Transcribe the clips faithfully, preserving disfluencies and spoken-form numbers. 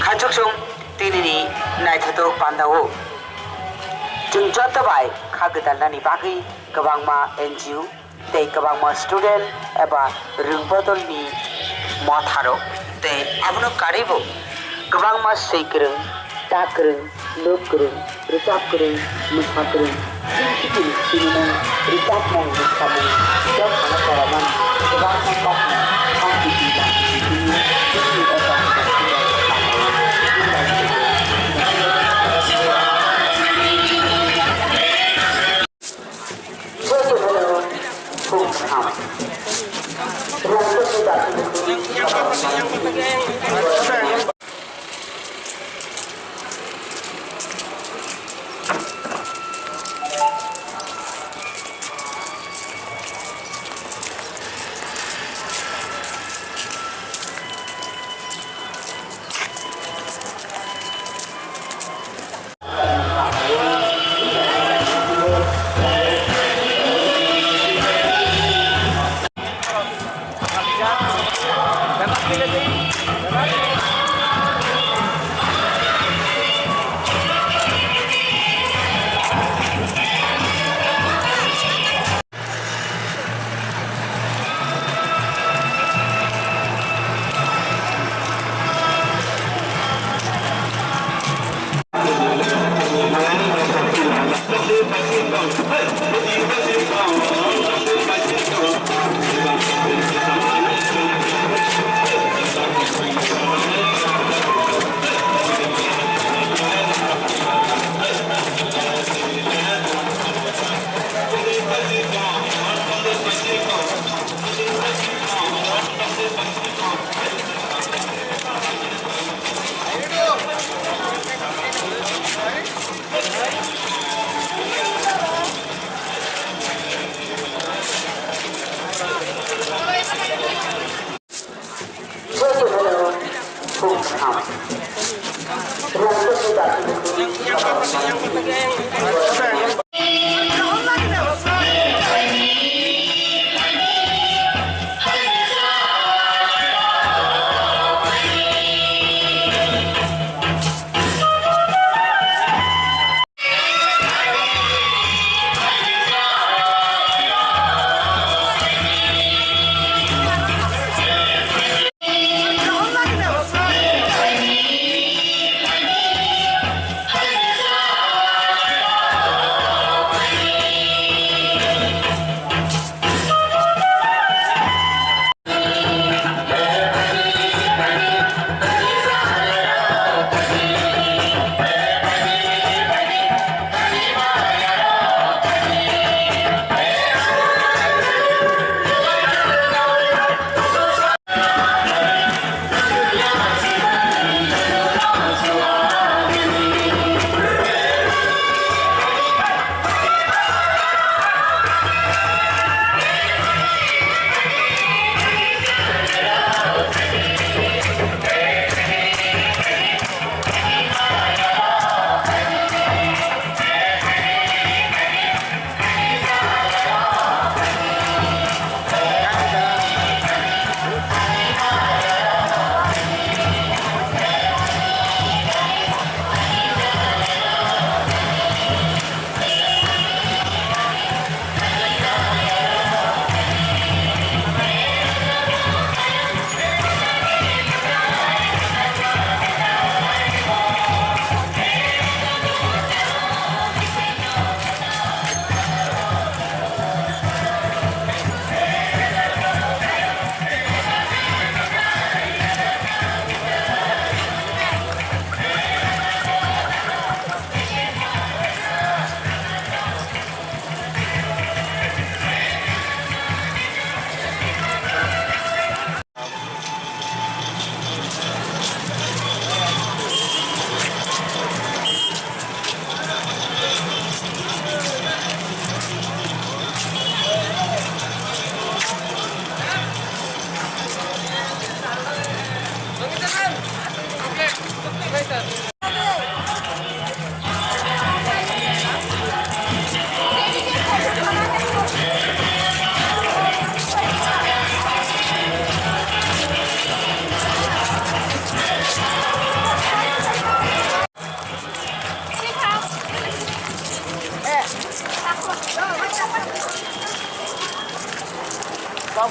Khachukchung tinini naithotok pandao. Chwng joto bai kha gwdalnani bagwi kwbangma N G O tei kwbangma student eba rwng bodolni motharok tei abono karwibo kwbangma swi kwrwng, ta kwrwng, lok kwrwng, rwchap kwrwng, mwsa kwrwng, chini chini sinimung, rwchapmung, mwsamung, jotono koramani kwbangma kokno sampiti bangpiti tini chini o tongthokni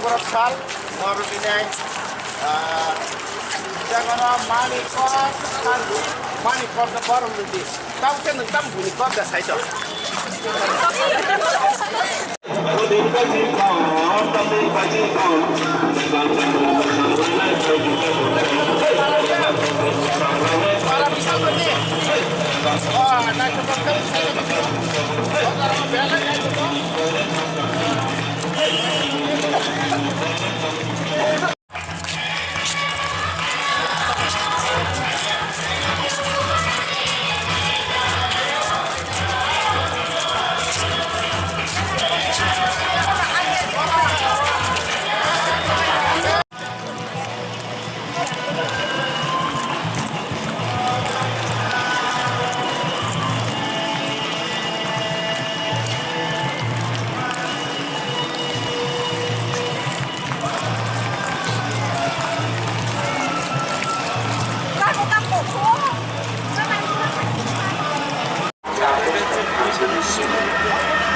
Borok sal, borok bini, ah, jaga no mani kok, mani kok no borok rwdi. Tamo khe nwng tamo buni kok da sai to.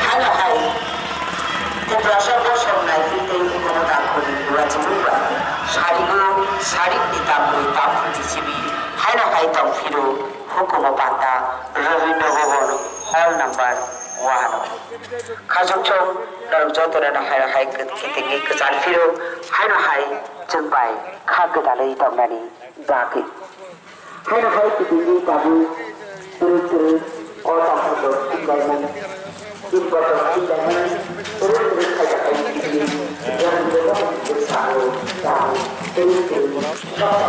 Hano hai, Tiprasa bosong nai tei kono tangkuni buachimung ba, sarigo, sarikni tangkuni tangkuni sibi, haino hai tong phiro, hukumo panda, Rabindra Bhavan, hall number one. Khajokchong, norok joto reno haino hai kitingwi kwchar phiro, haino hai chwng bai kha gwdalwi tongnani bagwi. Haino hai kitingwi tabuk twrwk twrwk o tongthokno sinlaimung, chini kotor sinlaimung, twrwk twrwk khaijak hai kitingwi yang bwsano tabuk twrwk twrwk.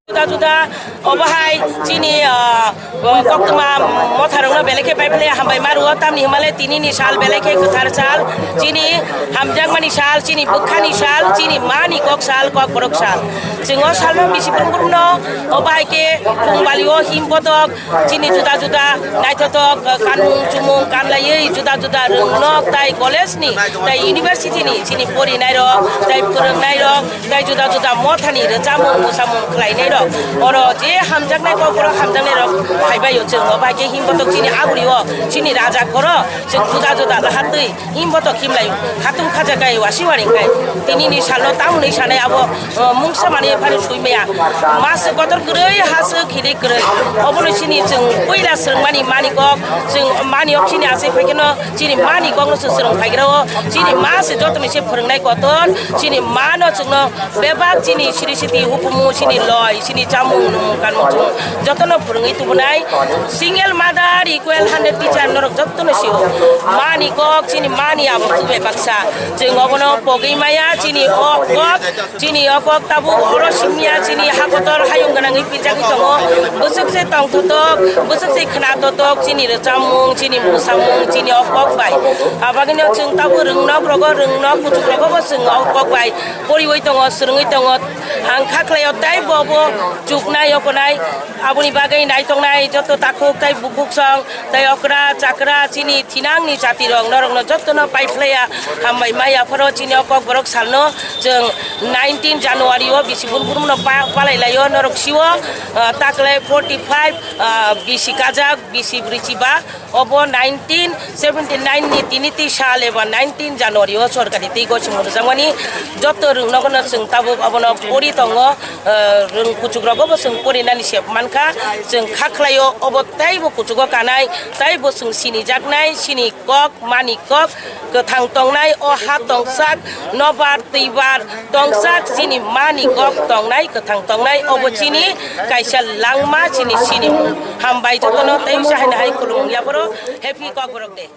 Juda juda obo hai chini, ah, koktwma motharokno belai khe pai phle hambai ma rwo, tamni hwnmale tini ni sal belai khe kwthar sal, chini hamjakmani sal, chini bwkhani sal, chini mani kok sal, kok borok sal. Chwng o salno bisi brum brum no, o bai khe khum bali o him bodok, chini juda juda naithotok, ah, kanmung chumung kanlaiwi juda juda rwngnok tai college ni tai university ni chini porinai rok tai phwrwngnai rok tai juda juda mothani rwchapmung mwsamung khlainai rok oro je hamjaknai kok borok hamjaknai rok phaibai o chwng o bai khe him bodok chini aguri o chini raja khoro chwng juda juda lahatwi. Himbo to khimlai khatung khajakai wasi waring kai. Tini ni salo tamni sanai abo, uh, mungsa mani phari sui maya. Mas kotor kwrwi, has khiri kwrwi. Obono chini chwng puila swrwngmani mani kok, chwng mani ok chini asai phaikeno chini mani kok no chwng swrwng phaigra o. Chini mas joto ni se phwrwngnai kotor, chini mano chwngno bebak chini siri siti hukumu, chini loi, chini chamung, nwng, kanmung, chumung jotono phwrwngwi tubunai. Single mother equal hundred teacher norok jotono sio. Mani kok, chini mani abo tubui baksa. Chwng obono pogwi maya, chini o kok, chini o kok tabuk oro simya, chini hakotor hayung gwnangwi pijagwi tongo. Bwswk se tongthotok, bwswk se khnathotok, chini rwchapmung, chini mwsamung, chini o kok bai. Abagwino chwng tabuk rwngnok rogo, rwngnok kuchuk rogo bo chwng o kok bai. Poriwi tongo, swrwngwi tongo. Ang kha khlaio tei bo bo chuknai, yokonai, aboni bagwi naitoknai joto takhuk tei bukhuk song tei okra, chakra, chini thinangni jatirok norokno jotono pai phlaiya. Hambai maya phoro chini o kokborok salno chwng nineteen January o bisi bun burumno pa-, palai laio norok sio, ah, taklai forty five, ah, bisi kajak, bisi brichiba. Obo nineteen seventy nine ni tini twi sal eba nineteen January o sorkari twi gochimung rwjakmani joto rwngnogono chwng tabuk obono pori tongo, eh, rwng kuchukrogobo chwng porinani se mankha, chwng kha khlaio obo teibo kuchugo kanai, teibo chwng sinijaknai, sini kok, mani kok, kwthang tongnai, o ha tongsak, nobar twibar tongsak, chini mani kok tongnai, kwthang tongnai, obo chini kaisa langma, chini sinimung. Hambai jotono tei wngsa haino hai khulumung yaphoro happy Kokborok day.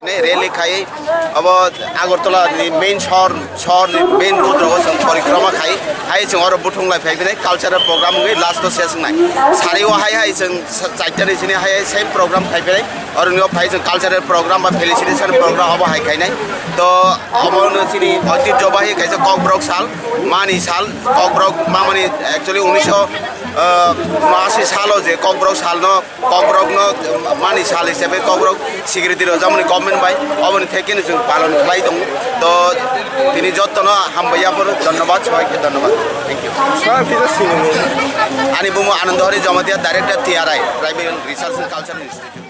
Rally khai abo Agartala ni main shor, shor ni main road rogo chwng porikroma khai, hai chwng oro buthung lai phai bini cultural program wngwi last o ses wngnai. Sari o hai hai chwng sa-, chaita ni sini hai hai same program khai bini, oro ni o phai chwng cultural program ba felicitation program abo hai khainai. To abo no chini oitibjo bai kaisa Kokborok sal, mani sal, Kokborok mamani actually unisho, uh, unashi salo je Kokborok sal no Kokborok no mani sal hisabe Kokborok security rojak mani government bai oboni thekeno chwng palon khlai tongo. To tini jotto no hambai yaporo dhonnobad, sobai khe dhonnobad. Thank you. Sir, kisa sinini. Ani bumo Anando Hari Jamatia, Director T R I, Tribal Research and Culture Institute.